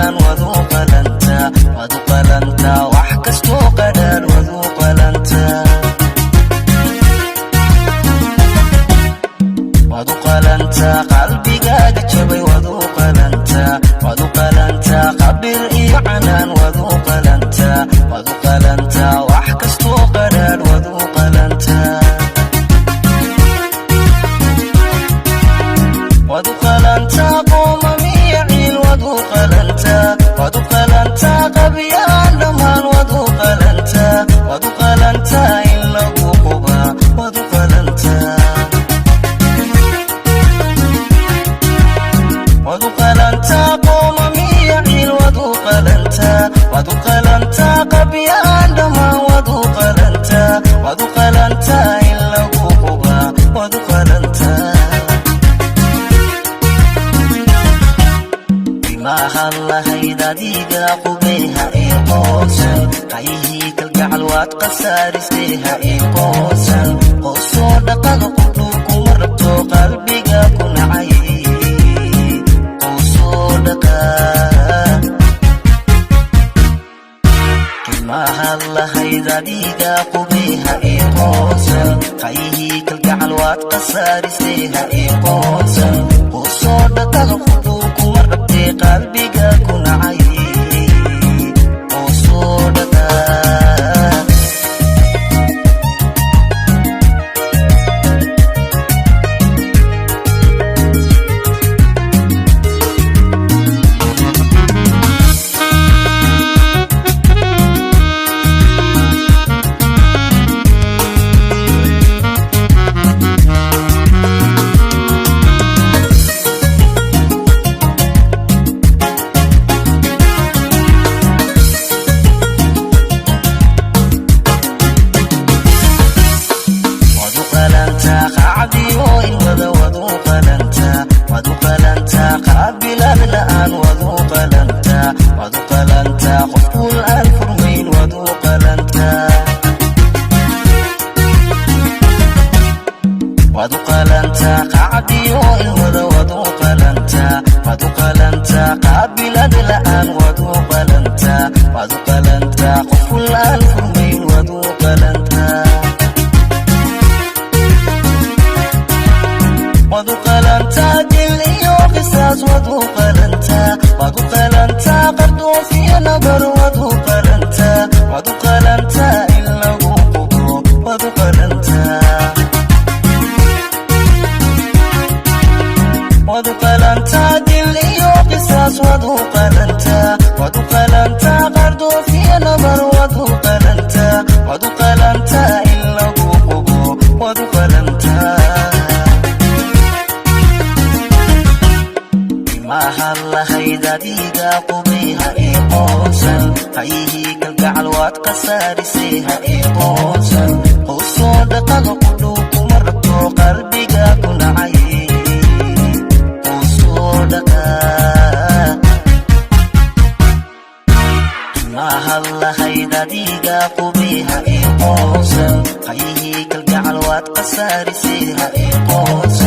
canaan waad u qalantaa, waad u qalantaa, wax kastoo qadhaadh waad u qalantaa. Waad u qalantaa qalbigaaga jabay, waad u qalantaa, waad u qalantaa, qabir iyo canaan waad u qalantaa, waad u qalantaa, wax kastoo qadhaadh waad u qalantaa. Waad u qalantaa qoomamiya ciil, waad u qalantaa, waad u qalantaa, qabyaan dhammaan waad u qalantaa, waad u qalantaa in lagu qubaa, waad u qalantaa. Waad u qalantaa qoomamiya ciil, waad u qalantaa, waad u qalantaa, qabyaan dhammaan waad u qalantaa, waad u qalantaa in lagu qubaa, waad u qalantaa. Maahan lahayd adiga qubey ha ii qoonsan, qayihii kalgacal waad khasaaristay ha ii qoonsan, qoosoo dhaqaga qudhuu kuma rabto qalbiga ku nacay, qoosoo dhaqaa. Maahan lahayd adiga qubey ha ii qoonsan, qayihii kalgacal waad khasaaristay ha ii qoonsan, qoosoo dhaqaga qudhuu kuma rabtay qalbiga ku nacay, qoosoo dhaqaa. Waad u qalantaa qacdiyo in wada, waad u qalantaa, waad u qalantaa, qaabilaad la'aan waad u qalantaa, waad u qalantaa, qof kuul aan furmayn waad u qalantaa. Waad u qalantaa qacdiyo in wada, waad u qalantaa, waad u qalantaa, qaabilaad la'aan waad u qalantaa, waad u qalantaa, qof kuul aan furmayn waad u qalantaa. Waad u qalantaa dil iyo qisaas, waad u qalantaa, waad u qalantaa, qardoos iyo nabar waad u qalantaa, waad u qalantaa in lagu qubo, waad u qalantaa. Waad u qalantaa dil iyo qisaas, waad u qalantaa, waad u qalantaa, qardoos iyo nabar waad u qalantaa, waad u qalantaa in lagu qubo, waad u qalantaa. Maahan lahayd adiga qubay ha ii qoonsan, qayihii kalgacal waad khasaarisay ha ii qoonsan, qoosoo dhaqaga qudhuu kuma rabto qalbiga ku nacay, qoosoo dhaqaa. Maahan lahayd adiga qubay ha ii qoonsan, qayihii kalgacal waad khasaarisay ha ii qoonsan.